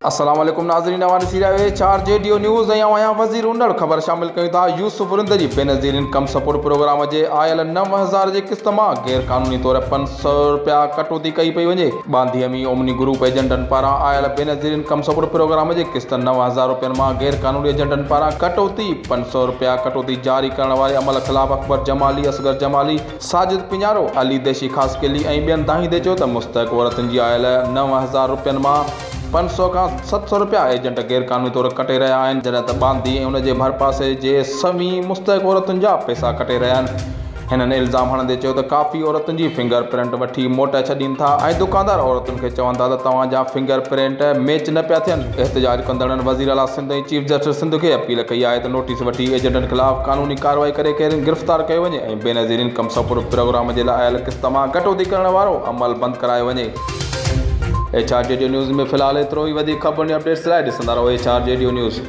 السلام عليڪم ناظرين اوهان ڏسي رهيا آهيو H R G D news ۽ آئون آهيان وزير انڙ خبر شامل ڪيون ٿا يوسف رند جي بينظير انڪم سپورٽ پروگرام جي آيل 9000 جي قسط مان غير قانوني طور 500 رپيا ڪٽوتي ڪئي پئي وڃي ٻانڌي امي اومني گروپ ايجنٽن پاران آيل بينظير انڪم سپورٽ پروگرام جي قسط 9000 رپين مان غير قانوني ايجنٽن پاران ڪٽوتي 500 رپيا ڪٽوتي جاري ڪرڻ واري عمل خلاف اڪبر جمالي اصغر جمالي ساجد پڃارو، علي ديشي خاصخيلي ۽ ٻين دانهيندي چيو ته مستحق عورتن جي آيل 9000 رپين مان 500 کان 700 رپيا ايجنٽ غيرقانوني طور ڪٽي رهيا آهن جڏهن ته ٻانڌي ۽ ان جي ڀرپاسي جي سوين مستحق عورتن جا پئسا ڪٽي رهيا آهن. هنن الزام هڻندي چيو ته ڪافي عورتن جي فنگر پرنٽ وٺي موٽائي ڇڏين ٿا ۽ دڪاندار عورتن کي چون ٿا ته توهان جا فنگر پرنٽ ميچ نه پيا ٿين. احتجاج ڪندڙن وزيراعليٰ سنڌ ۽ چيف جسٽس سنڌ کي اپيل ڪئي آهي ته نوٽيس وٺي ايجنٽن خلاف قانوني ڪارروائي ڪري کين گرفتار ڪيو وڃي ۽ بينظير انڪم سپورٽ پروگرام جي لاء آيل قسط مان ڪٽوتي ڪرڻ وارو عمل بند ڪرايو وڃي. ايڇ آر جي ڊيو نيوز ۾ في الحال ايترو ئي وڌيڪ خبرن ۽ اپڊيٽس لاء ڏسندا رهو ايڇ آر جي ڊيو نيوز.